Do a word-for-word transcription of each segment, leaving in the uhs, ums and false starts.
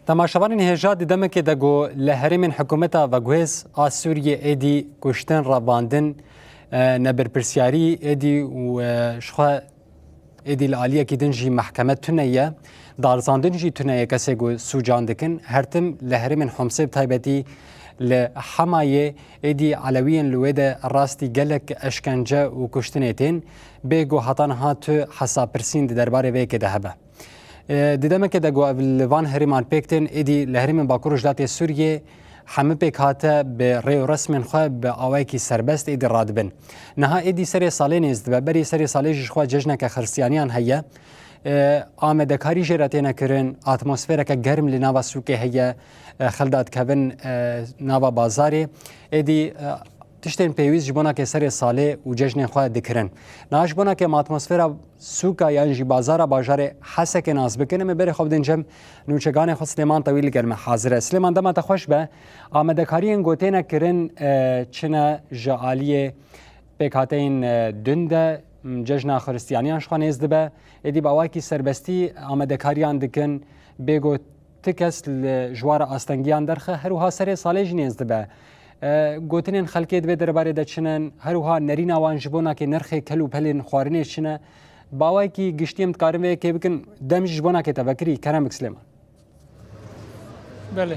Temaşevanên hêja, di demekê de ku li herêmên hikûmeta veguhêz a Sûriyê êdî kuştin, revandin, e, nebirpirsiyarî êdî û, e, jixwe êdî li aliyekî din jî mehkeme tune ye, darizandin jî tune ye kesê ku sûcan dikin. Her tim li herêmên Homsê bi taybetî li Hemayê êdî Elewiyên li wê de rastî gelek eşkence û kuştinê tên, bê ku heta niha tu hesabpirsîn di derbarê vê yekê de hebe. E, di demekê de ku ev li van herêman pêk tên, êdî li herêmên Bakur Rojhilatê Sûriyê hemû pêkhate bi rê û resmên xwe bi awayekî serbest êdî radibin. Niha êdî serê salê nêz dibe, berî serê salê jî ji xwe cejneke xiristiyaniyan heye. E, amadekarî jê re têne kirin, atmosfereke germ li nava sûkê heye, e, xelk dadikevin, e, nava bazarê. Êdî, e, tiştên pêwîst ji bo nakê serê salê û cejnên xwe dikirin. Niha ji bo nakê em atmosfera sûka yan jî bazara bajarê Hesekê nas bikin, em ê berê xwe bidin cem nûçeganê xwe Silêman Tewîl li gel me hazir e. Silêman, dema te xweş be. Amadekariyên ku têne kirin, e, çi ne ji aliyê pêkhateyên, e, din de, m, cejna xiristiyaniyan ji xwe nêz dibe. Êdî bi awayekî serbestî amadekariyan dikin. Bê ku ti kes li ji wan re astengiyan derxe, her wiha serê salê jî nêz dibe. E, gotinên xelkê di vê derbarê de çi ne, her wiha nerîna wan ji bo nakê nirxê kel û pelên xwarinê çi ne. Bi awayekî giştî em dikarin vê yekê bikin, dem jî ji bo nakê te vekirî, kerem bik Silêman. Belê.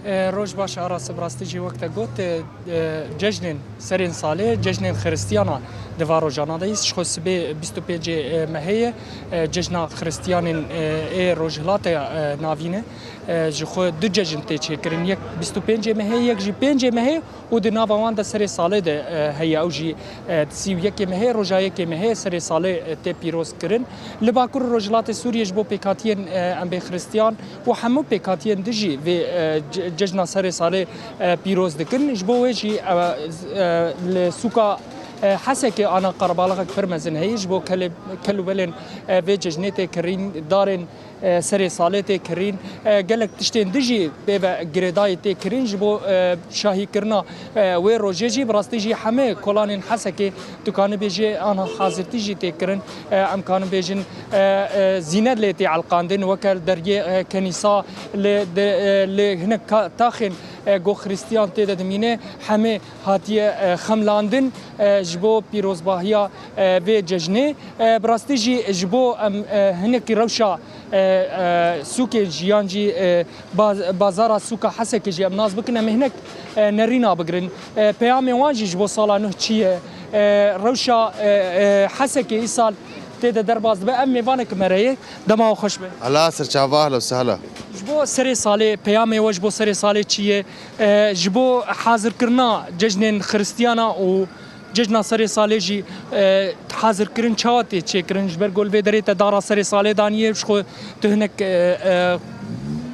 E, roj baş Aras, bi rastî jî wek te got, e, e, cejnên serên salê, cejnên xiristiyana di van rojana de yî. Ji xwe sibê bîst û pêncê mehê ye, e, cejna xiristiyanên, e, ê Rojhilatê, e, navîn e. E, ji xwe du cejn tê çêkirin. Yek bîst û pêncê mehê, yek jî pêncê mehê û di nava wan de serê salê de, e, heye. Ew jî, e, sî û yekê mehê, roja yekê mehê serê salê, e, tê pîroz kirin. Li Bakur û Rojhilatê Sûriyê ji bo pêkhatiyên, e, em bê xiristiyan û hemû pêkhatiyên dijî vê, e, ce-, cejna serê salê, e, pîroz dikin. Ji bo wê jî, e, z-, e, li sûka, e, Hesekê ana qerbaliqek pir mezin heye ji bo kelê-, kel û belên, e, vê cejnê tê kirîn, darên, e, serê salê tê kirîn. E, gelek tiştên dijî pê ve girêdayî tê kirîn ji bo, e, şahîkirina, e, wê rojê jî. Bi rastî jî hemê kolanên Hesekê tu kanibê jê ana hazirtî jî tê kirin. E, em kanin bêjin, e, e, zînet lê tê elqandin, weke deriyê, e, kenîsa li, de, e, li hinek ka-, taxên, e, ku xiristiyan tê de dimîne, hemê hatiye, e, xemlandin, e, ji bo pîrozbahiya, e, vê cejnê. E, bi rastî jî ji bo em, e, hinekî rewşa, e, e, sûkê jî yan jî, e, baz-, bazara sûka Hesekê jî em nas bikin, em ê hinek, e, nerîna bigirin. E, peyamê wan jî ji bo sala nû çi ye? E, rewşa, e, e, Hesekê îsal tê de derbas dibe. Ev mêvanek me re ye. Dema we xweş be. Hela serçava, ehla û sehla. Ji bo serê salê, peyamê we ji bo serê salê çi ye? E, ji bo hazirkirina cejnên xiristiyana û cejna serê salê jî, e, hazirkirin çawa tê çêkirin? Ji ber ku li vê derê te dara serê salê daniye, ji xwe tu hinek, e, e,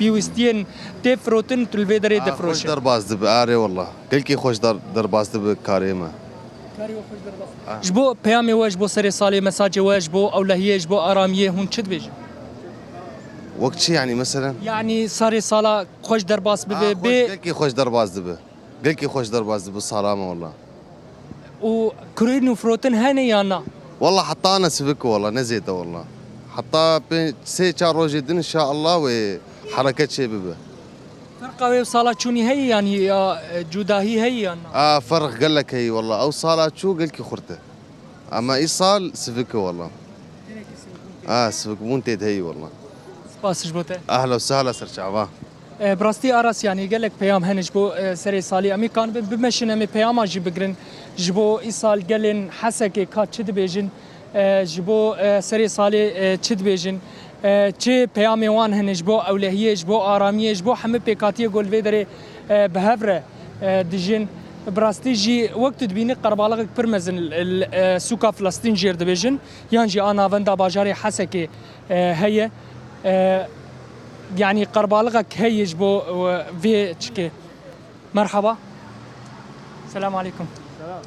pêwîstiyên tê firotin, tu li vê derê A, xweş difiroşe. Derbas dibe, arê wallah. Gelkî xweş der-, derbas dibe karê me. Karê we xweş derbas. A. Ji bo peyamê we, ji bo serê salê, mesajê we, ji bo ewlehiyê, ji bo aramiyê hûn çi dibêjin? Wek çi yanî, meselen? Yanî serê sala xweş derbas bibe, A, xweş, bê gelkî xweş derbas dibe. Gelkî xweş derbas dibe, sala me wallah. Û kirîn û firotin hene yan na? Wallah heta ne sivik wallah, ne zêde wallah. Heta pê-, sê çar rojê din inşallah wê hereket çê bibe. Ferqa wê û sala çûnî heye yanî ya, e, cudahî heye yan na? A, ferq gelek heye wallah. Ew sala çû gelkî xurt e. Ama îsal sivik e wallah. A, sivikbûn tê de heye wallah. Spas ji bo te. Ehla û sehla serçava. E, bi rastî Aras, yanî gelek peyam hene ji bo, e, serê salê. Em ê kanibin bimeşin, em ê peyama jî bigirin. Ji bo îsal gelên Hesekê ka çi dibêjin, e, ji bo, e, serê salê, e, çi dibêjin, e, çi peyamê wan hene ji bo ewlehiyê, ji bo aramiyê, ji bo hemî pêkhatiyê ku li vê derê, e, bi hev re, e, dijin. Bi rastî jî wek tu dibînî qerbaliqek pir mezin li, li, e, sûka Filistîn jêr dibêjin, yan jî a navenda bajarê Hesekê, e, heye. E, yanî qerbaliqek heye ji bo, e, vê çikê. Merhaba. Selamu aleykum. Selam.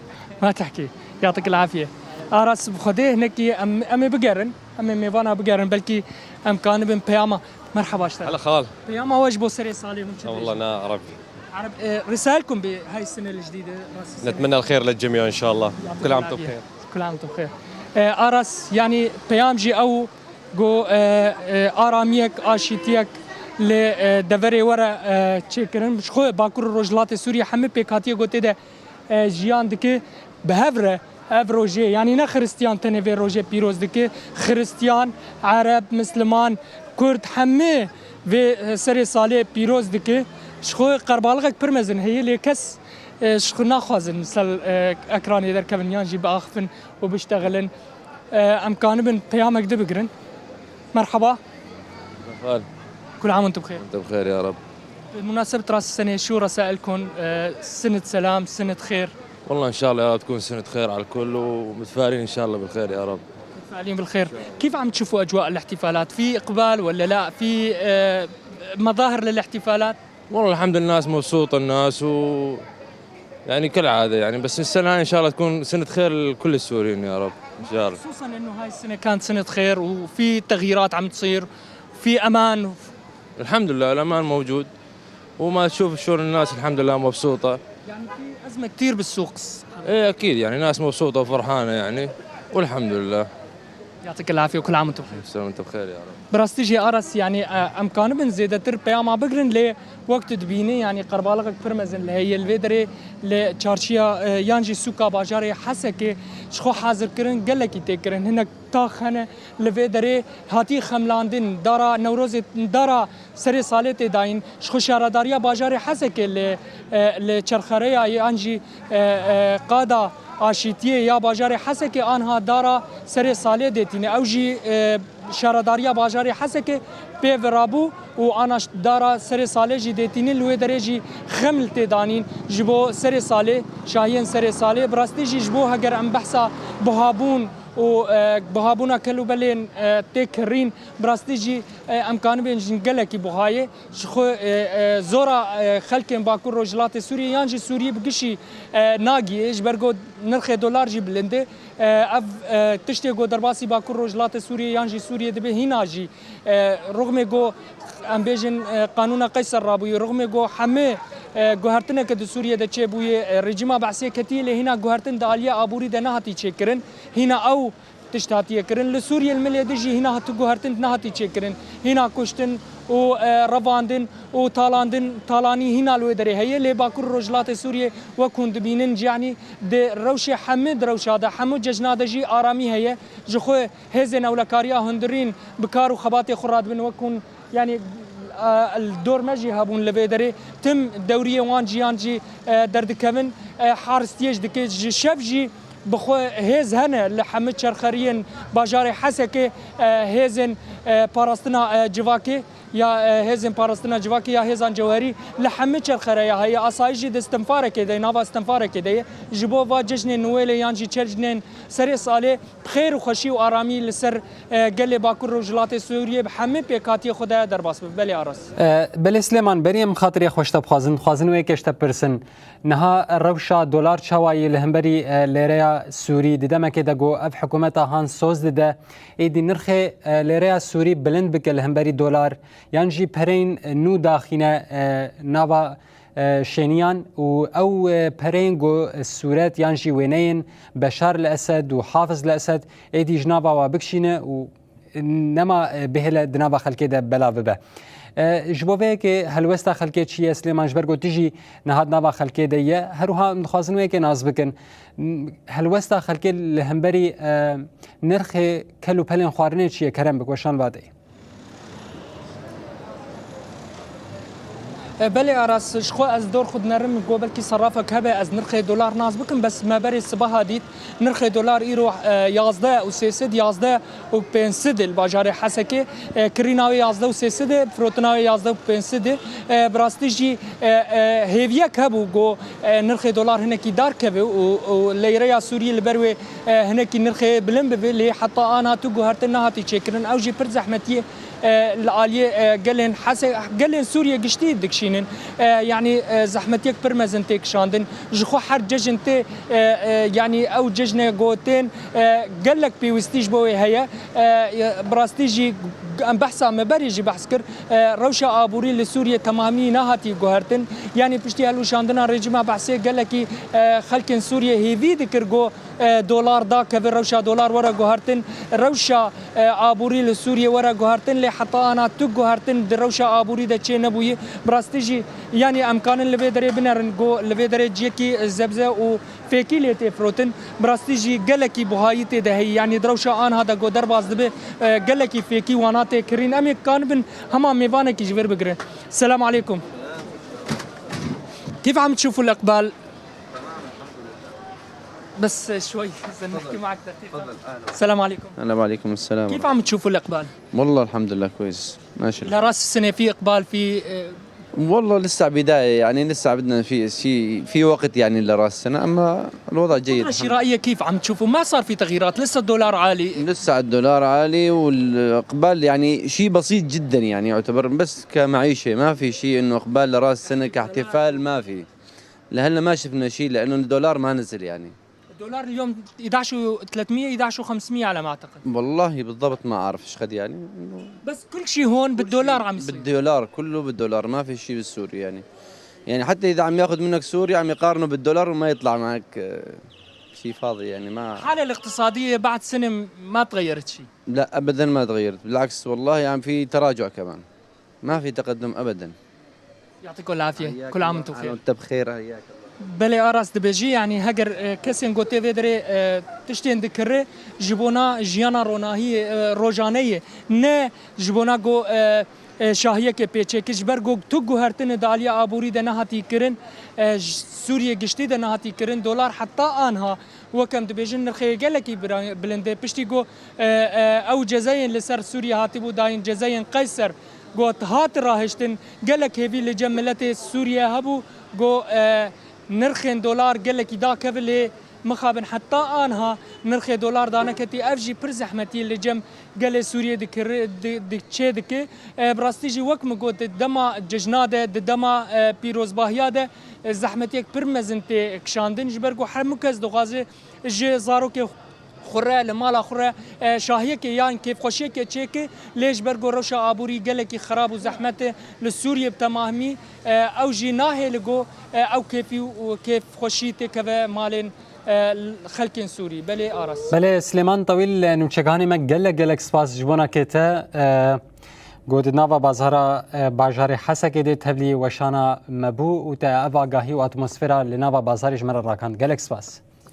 Ma tehkî. Yatik el afiye. Aras, bi Xwedê hinekî em, em ê bigerin. Em ê mêvana bigerin. Belkî em kanibin peyama. Merhaba işte. Hele xal. Peyama we ji bo serê salê hûn çi dibêjin? Wallah na Ereb. Ereb, e, رسائلكم بهاي السنة الجديدة. نتمنى الخير للجميع إن شاء الله. يعطيك العافية. كل عام وانتم بخير. كل عام وانتم بخير. E, Aras, yanî peyam jî ew Go, e, e, aramiyek, aşîtiyek li, e, deverê we re, e, çêkirin. Ji xwe Bakur û Rojhilatê Sûriyê hemî pêkhatiyê go tê de, e, jiyan dike. Bi hev re ev rojê, yanî ne Xiristiyan tenê vê rojê pîroz dike. Xiristiyan, Ereb, Misliman, Kurd hemî vê, e, serê salê pîroz dike. Ji xwe qerbalixek pir mezin heye, lê kes, e, ji xwe naxwazin li ser, e, ekranê derkevin yan jî biaxifin û biştexilin. E, em kanibin peyamek di bigirin. Merhaba. Merhaba. كل عام وانتم بخير. وانت بخير يا رب. بمناسبة رأس السنة، شو رسائلكم؟ آه، سنة سلام، سنة خير. والله إن شاء الله يا رب تكون سنة خير على الكل، ومتفائلين إن شاء الله بالخير يا رب. متفائلين بالخير. كيف عم تشوفوا أجواء الاحتفالات؟ في إقبال ولا لا؟ في، آه، مظاهر للاحتفالات؟ والله الحمد لله، الناس مبسوطة، الناس و، يعني، كالعادة، يعني، بس السنة هاي إن شاء الله تكون سنة خير لكل السوريين يا رب، إن شاء الله. خصوصًا إنه هاي السنة كانت سنة خير وفي تغييرات عم تصير، في أمان. الحمد لله، الأمان موجود، وما تشوف شلون الناس الحمد لله مبسوطة. يعني، في أزمة كتير بالسوق. إيه، أكيد، يعني، ناس مبسوطة وفرحانة، يعني، والحمد لله. يعطيك العافية وكل عام وانتم بخير. سلام، وانت بخير يا رب. Bi rastî jî Aras, yanî, e, em kanibin zêdetir peyama bigirin, lê wek tu dibînî, yanî, qerbalixek pir mezin li heye li vê derê li çarşiya, e, yan jî sûka bajarê Hesekê ji xwe hazirkirin gelekî tê kirin. Hinek tax hene li vê derê hatî xemlandin, dara Newrozê, dara serê salê tê dayîn. Ji xwe şaredariya bajarê Hesekê li, e, li çerxereya yan jî, e, e, qada aşîtiyê ya bajarê Hesekê anha dara serê salê dêtîne. Ew jî, e, şaredariya bajarê Hesekê pê virabû û ana ş-, dara serê salê jî dêtîne. Li wê derê jî xem li tê danîn ji bo serê salê, şahiyên serê salê. Bi rastî jî ji bo heger em behsa buhabûn û, e, buhabûna kel û belên, e, tê kirîn, bi rastî jî, e, em kanibên jin gelekî buha ye. Ji xwe, e, e, zora, e, xelkên Bakur Rojhilatê Sûriyê yan jî Sûriyê bi gişî, e, nagiyê, ji ber ku nirxê dolar jî bilind e. E, ev, e, tiştê ku derbasî Bakur Rojhilatê Sûriyê yan jî Sûriyê dibe hîna jî, e, rixmê ku em bêjin, e, qanûna Qeyser rabûyî, rixmê ku hemî, e, guhertineke di Sûriyê de çêbûyê, e, rejîma Be'siyê ketiye, lê hîna guhertin di aliyê aborî de nehatî çêkirin. Hîna ew tişt hatiye kirin. Li Sûriyê li milê din jî hîna hatu guhertin nehatî çêkirin. Hîna kuştin û, e, revandin û talandin, talanî hîna li wê derê heye. Lê Bakur û Rojhilatê Sûriyê, wek hûn dibînin, yanî di rewşê hemî di rewşa de, hemû cejna de jî aramî heye. Ji xwe hêzên ewlekariya hundirîn bi kar û xebatê xwe radibin, wek hûn, yanî, e, li dor me jî hebûn li vê derê. Tim dewriyê wan jiyan jî, e, derdikevin, e, haristiyê jî dike. Ji şev jî bi xwe hêz hene li hemî çerxeriyên bajarê Hesekê, e, hêzên, e, parastina, e, civakê ya, e, hêzên parastina civakê ya hêzan cewherî li hemî çerxereya heye. Asayîş jî di stinfarekê de, nava stinfarekê de ye. Ji bo va cejnên Nûwêlê yan jî cejnên serê salê bi xêr û xweşî û aramî li ser, e, gelê Bakur Rojhilatê Sûriyê bi hemî pêkhatiyê xwe de derbas bibe. Belê Aras. E, belê Silêman, berî em xatirê xwe ji te bixwazin, dixwazin wê yekê ji te bipirsin. Niha rewşa dolar çawa yî li hemberî, e, lêreya Sûrî? Di demekê de ku ev hikûmeta Hans Soz dide, êdî nirxê, e, lêreya Sûrî bilind bike li hemberî dolar, yan jî pereyên nû daxîne, e, nava, e, şêniyan û ew, e, pereyên ku sûret yan jî wêneyên Beşar el Esed û Hafiz el Esed êdî ji nava wa bikişîne û nema, e, bihêle di nava xelkê de belav bibe. E, ji bo vê yekê helwesta xelkê çi ye, Silêman, ji ber ku tu jî niha di nava xelkê de ye, her wiha em dixwazin wê yekê nas bikin. N-, helwesta xelkê li hemberî, e, nirxê kel û pelên xwarinê çi ye? Kerem bik, weşan vadeyê. E, belê Aras, ji xwe ez dor xwe dinerim, go belkî serafek hebe ez nirxê dolar nas bikim, bes me berê sibaha dît, nirxê dolar îro, e, yazdeh û sê sed, yazdeh û pênc sed li bajarê Hesekê, e, kirîna wê yazdeh û sê sed e, firotina wê yazdeh û pênc sed e. E, bi rastî jî, e, e, hêviyek hebû ku, e, nirxê dolar hinekî dar keve û, û leyreya Sûriyê li ber wê, e, hinekî nirxê bilind bibe, lê heta ana tu guhertin nehatî çêkirin. Ew jî pir zehmetiyê, e, li aliyê, e, gelên Hese-, gelên Sûriyê giştî dikişînin. E, yanî, e, zehmetiyek pir mezin tê kişandin. Ji xwe her cejn tê, e, e, yanî ew cejne ku tên, e, gelek pêwîstî ji bo wê heye. E, e, bi rastî jî Em behsa me berê jî behs kir, e, rewşa aborî li Sûriyê temamî nehatî guhertin. Yanî piştî hilweşandina rejîma Behsê gelekî, e, xelkên Sûriyê hêvî dikir ku, e, dolar dakeve, rewşa dolar were guhertin, rewşa, e, aborî li Sûriyê were guhertin, lê heta ana tu guhertin di rewşa aborî de çê nebûyî. Bi rastî jî, yanî em kanin li vê derê binerin ku li vê derê ciyekî zebze û fêkî lê tê firotin. Bi rastî jî gelekî buhayî tê de heye. Yanî di rewşa anha de ku derbas dibe, e, gelekî fêkî wana tê kirîn. Em ê kanibin hema mêvanekî ji vir bigirin. Selam aleykum. كيف عم تشوفوا الإقبال؟ بس شوي، بدنا نحكي معك دقيقة. تفضل، أهلًا. السلام عليكم. هلا وعليكم السلام. كيف عم تشوفوا الإقبال؟ والله الحمد لله كويس، ماشي الحال. لراس السنة في إقبال، في، آه، والله لسه بداية، يعني لسه بدنا في شيء، في وقت يعني لراس السنة، أما الوضع جيد الحمد لله. الشرائية كيف عم تشوفوا؟ ما صار في تغييرات، لسه الدولار عالي. لسه الدولار عالي والإقبال يعني شيء بسيط جدًا، يعني يعتبر بس كمعيشة، ما في شيء إنه إقبال لراس السنة كاحتفال، ما في. لهلا ما شفنا شيء لأنه الدولار ما نزل يعني. الدولار اليوم إحدعش وثلاثمية، إحدعش وخمسمية على ما أعتقد. والله بالضبط ما أعرف إيش قد يعني، إنه بس كل شيء هون كل بالدولار شيء عم يصير. بالدولار، كله بالدولار، ما في شيء بالسوري يعني. يعني حتى إذا عم ياخد منك سوري عم يقارنه بالدولار وما يطلع معك، آه، شيء فاضي يعني، ما الحالة الاقتصادية بعد سنة م-، ما تغيرت شيء. لا، أبدًا ما تغيرت. بالعكس، والله عم في تراجع كمان. ما في تقدم أبدًا. يعطيكم العافية. حياك كل عام الله. وانتم بخير. أهلًا وأنت بخير، حياك الله. Belê Aras dibêjî, yanî heger, e, kesên ku tê vê derê, e, tiştên dikirê ji bona jiyana ronahiyê, e, rojaneyê, ne ji bona ku, e, e, şahiyekê pê çêkir, ji ber ku tu guhertinê di aliya aborî de nehatî kirin, e, ji Sûriyê giştî de nehatî kirin, dolar heta anha, wek em dibêjin, nirxê gelekî bira-, bilind e. Piştî ku, e, e, ew cezayên li ser Sûriyê hatibû dayîn, cezayên Qeyser, ku hat rahiştin, gelek hêvî li cem miletê Sûriyê hebû, ku, e, nirxên dolar gelekî dakeve, lê mixabin heta anha nirxê dolar daneketî. Ev jî pir zehmetî li cem gelê Sûriyê dikir-, di-, di-, çê dike. E, bi rastî jî wek min got, di dema cejna de, di dema, e, pîrozbahiya de, e, zehmetiyek pir mezin tê kişandin, ji ber ku hemû kes dixwaze ji zarokê xwe re, li mala xwe re, e, şahiyekê yan kêfxweşiyekê çêke, lê ji ber ku rewşa aborî gelekî xerab û zehmet e li Sûriyê bi temamî, e, ew jî nahêle ku, e, ew kêfî û kêfxweşî têkeve malên, e, xelkên Sûrî. Belê Aras. Belê Silêman Tewîl, nûçeganê me gelek gelek spas ji bona kê te, e, ku di nava bazara, e, bajarê Hesekê de tevlî weşana me bû û te ev agahî û atmosfera li nava bazarê ji me re rakand. Gelek spas.